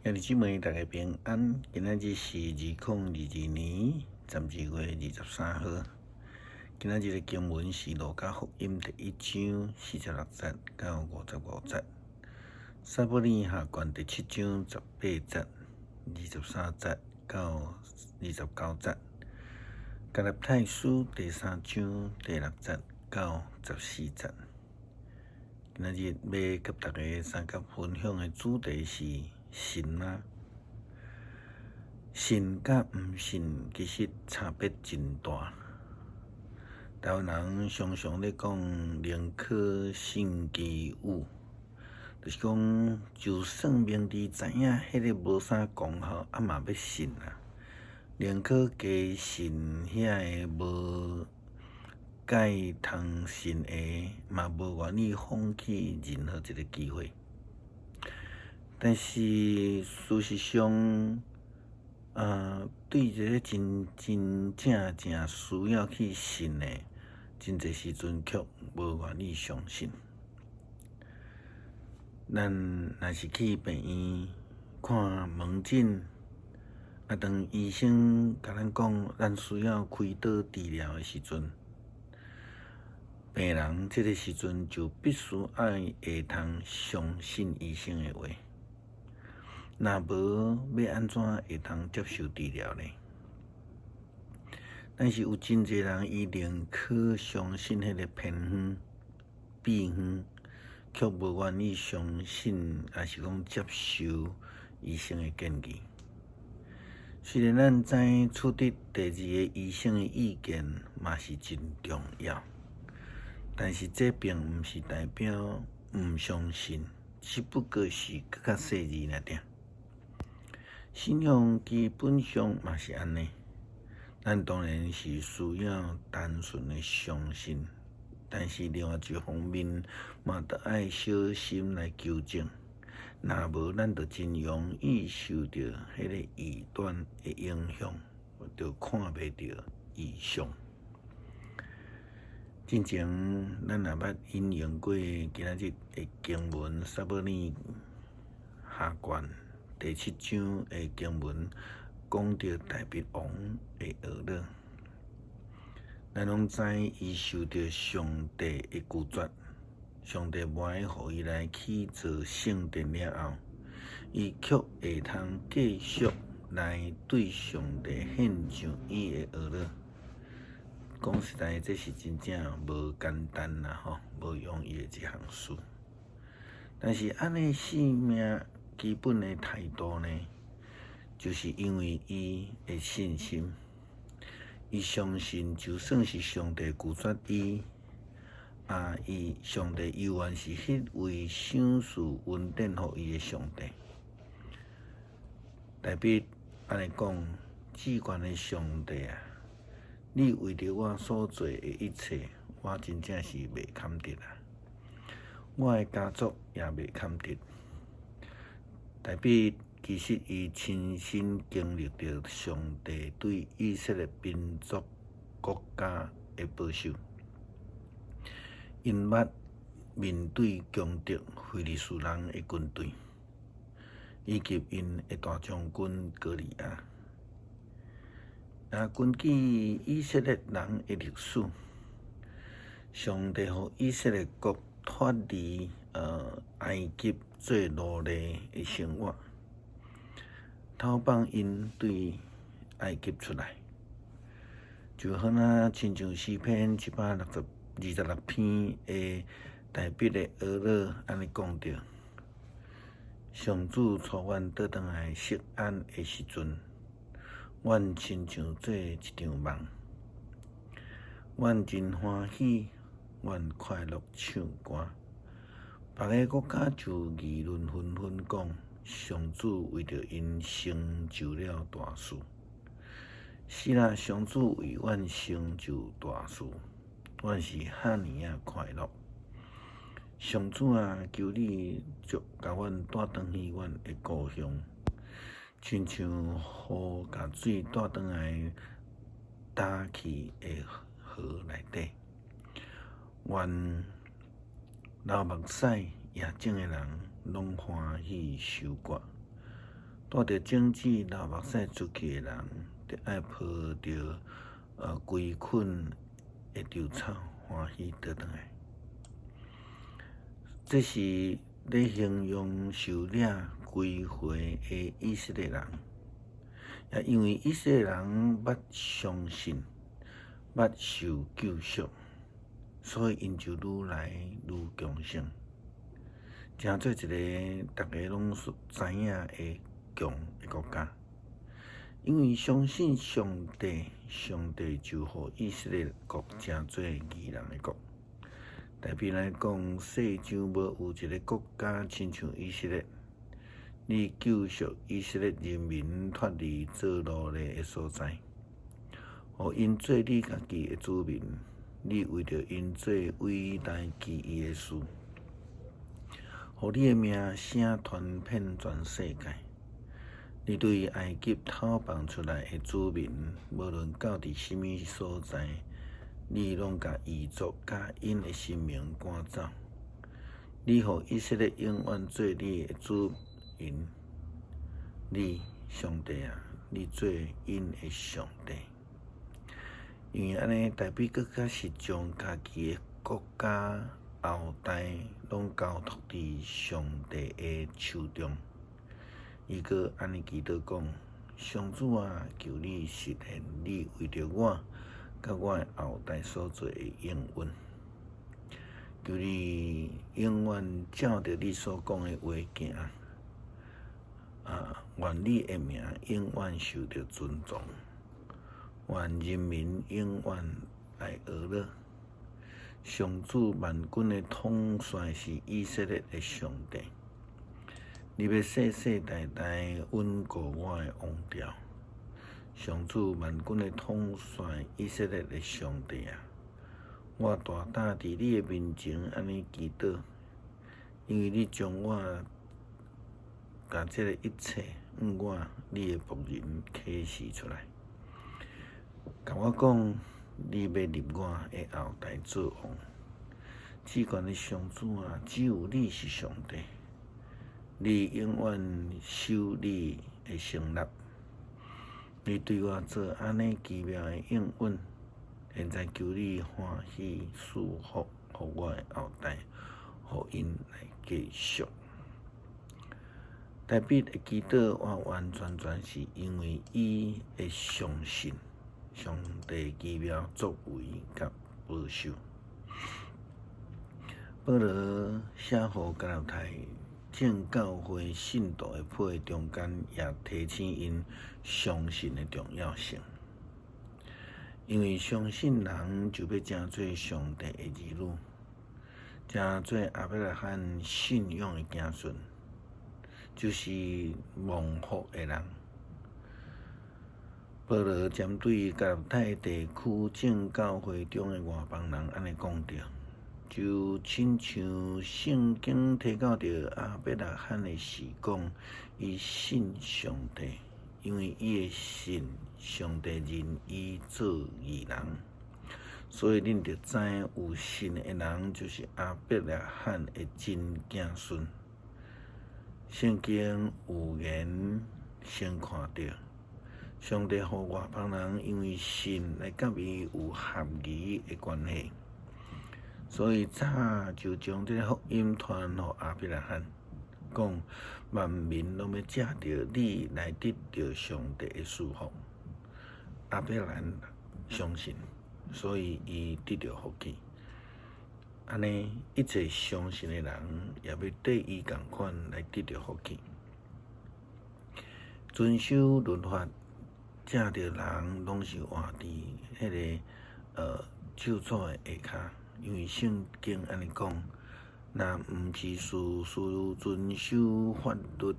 兄弟姊妹，大家平安。今仔日是2022年12月23號。今仔日的經文是《路加福音》第一章46節到55節，撒母耳下卷第七章18節、23節到29節，加拉太書第三章第六節到14節。今仔日欲佮大家相佮分享的主題是信嗎？信佮毋信其實差別真大。台灣人常常咧講寧可信其有，就是講就算明知知影彼个無啥功效，啊嘛欲信啊，寧可加信遐个無蓋通信的，嘛無願意放棄任何一个機會。但是事實上，對一个真真正正需要去信的，真濟時陣卻無願意相信。咱若是去病院看門診，啊，當醫生共咱講咱需要開刀治療的時陣，病人這个時陣就必須愛會通相信醫生的話。若無，欲按怎會通接受治療呢？但是有真濟人，伊寧可相信彼个偏方、秘方，卻無願意相信，抑是講接受醫生的建議。雖然咱知取得第二个醫生的意見嘛是真重要，但是這並毋是代表毋相信，只不過是閣較細膩爾爾。信仰基本上嘛是按呢，咱當然是需要單純的相信，但是另外一方面嘛，著愛小心來求證，若無咱就真容易受著彼个異端的影響，就看袂著異象。進前咱也捌引用過今仔日的經文，撒母耳下卷第七章的經文，講著大衛王的厄魯。咱攏知伊受著上帝的拒絕，上帝無愛予伊來起造聖殿了後，伊卻會通繼續來對上帝獻上伊的厄魯。講實在，這是真正無簡單啦，吼，無容易的一項事。但是按呢性命基本的態度呢，就是因為伊的信心，伊相信就算是上帝拒絕伊，啊，伊上帝猶原是彼位賞賜恩典予伊的上帝。大衛按呢講，至懸的上帝啊，你為著我所做的一切，我真正是袂堪得啊！我的家族也袂堪得。大衛其實伊親身經歷著上帝對以色列民族國家的保守，𪜶捌面對強敵非利士人的軍隊，以及𪜶的大將軍歌利亞。啊，根據以色列人的歷史，上帝予以色列國脫離埃及做奴隸的生活，偷放𪜶對埃及出來，就好若親像詩篇126篇的大衛的厄魯按呢講著：上主帶阮倒轉來錫安的時陣，阮親像做一場夢，阮真歡喜，阮快樂唱歌。別个國家就議論紛紛講，上主為著𪜶成就了大事。是啦，上主為阮成就大事，阮是遐爾仔快樂。上主啊，求你著共阮帶轉去阮的故鄉，親像雨共水帶轉來乾去的河內底。願流目屎也種的人攏歡喜收割，帶著種子流目屎出去的人，著愛抱著歸綑的稻草歡喜倒轉來。這是咧形容受掠歸回的以色列人，也因為以色列人捌相信，捌受救贖，所以𪜶就愈來愈強盛，成做一个逐家攏知影的強的國家。因為相信上帝，上帝就予以色列國成做義人的國。大衛來講，世上無有一个國家親像以色列。你救贖以色列人民脫離做奴隸的所在，予𪜶做你家己的子民。你為著𪜶做偉大奇異的事，予你的名聲傳遍全世界。你對埃及討放出來的子民，無論到佇啥物所在，你攏共異族佮𪜶的神明趕走。你予以色列永遠做你的子民，你上帝啊，你做𪜶的上帝。因為按呢，大衛閣較是將家己的國家後代攏交託佇上帝的手中。伊閣按呢祈禱講：上主啊，求你實現你為著我佮我的後代所做的應允，求你永遠照著你所講的話行，啊，願你的名永遠受著尊崇，願人民永遠來學樂。上主萬軍的統帥是以色列的上帝。你欲世世代代穩固我的王朝。上主萬軍的統帥，以色列的上帝啊，我大膽佇你的面前按呢祈禱，因為你將我共這个一切向我你的僕人啟示出來，共我講，你欲立我的後代做王。至懸的上主啊，只有你是上帝。你永遠守你的承諾，你對我做按呢奇妙的應允，現在求你歡喜賜福予我的後代，予𪜶來繼續。大衛的祈禱完完全全是因為伊的相信上帝奇妙作為佮保守。保羅寫予加拉太眾教會信徒的批中間，也提醒𪜶相信的重要性。因為相信人就欲成做上帝的兒女，成做亞伯拉罕信仰的子孫，就是蒙福的人。保羅針對加拉太地區眾教會中的外邦人按呢講著。就親像聖經提到著亞伯拉罕的事講，伊信上帝，因為伊的信，上帝認伊做義人，所以恁著知有信的人就是亞伯拉罕的真子孫。聖經預言先看著，上帝予外邦人因為信來佮伊有合宜的關係。所以早就將這个福音傳予亞伯拉罕，講萬民攏欲藉著你來得著上帝的賜福。亞伯蘭相信，所以伊得著福氣。按呢，一切相信的人也欲綴伊仝款來得著福氣。遵守律法，藉著人攏是活佇彼个咒詛的下跤。因為聖經按呢講，若毋是事事遵守法律，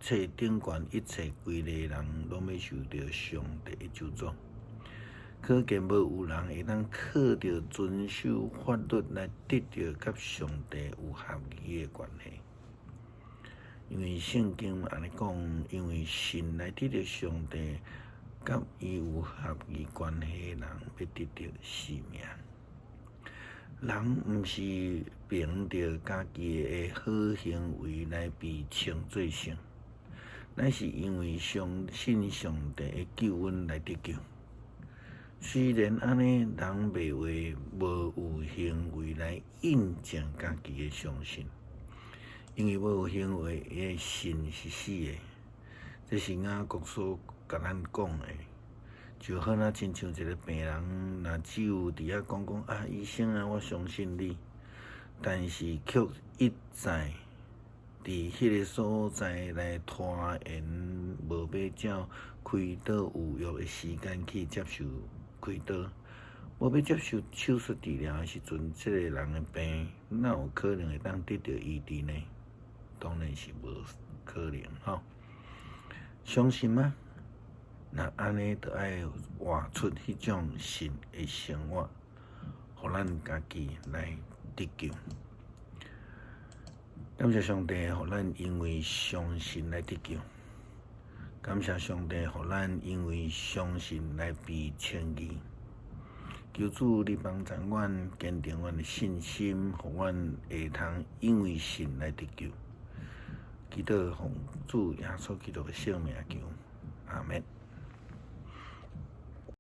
冊頂懸一切規例的人，攏欲受著上帝的咒詛。可見無有人會當靠著遵守法律來得著佮上帝有合宜的關係。因為聖經按呢講，因為信來得著上帝佮伊有合宜關係的人，欲得著生命。人毋是憑著家己的好行為來被稱做聖，乃是因為相信上帝的救恩來得救。雖然按呢，人袂話無有行為來印證家己的相信，因為無有行為，伊的信是死的。這是雅各所共咱講的，就好若親像一个病人，若只有佇遐講講啊，醫生啊，我相信你，但是卻一再佇彼个所在來拖延，無欲照開刀預約的時間去接受開刀，無欲接受手術治療的時陣，這个人的病哪有可能會當得著醫治呢？當然是無可能吼。相信嗎？若按呢，就愛活出彼種信的生活，予咱家己來得救。感謝上帝，予咱因為相信來得救。感謝上帝，予咱因為相信來被稱義。求主你幫助阮，堅定阮的信心，予阮會通因為信來得救。祈禱奉主耶穌基督的聖名求，阿們。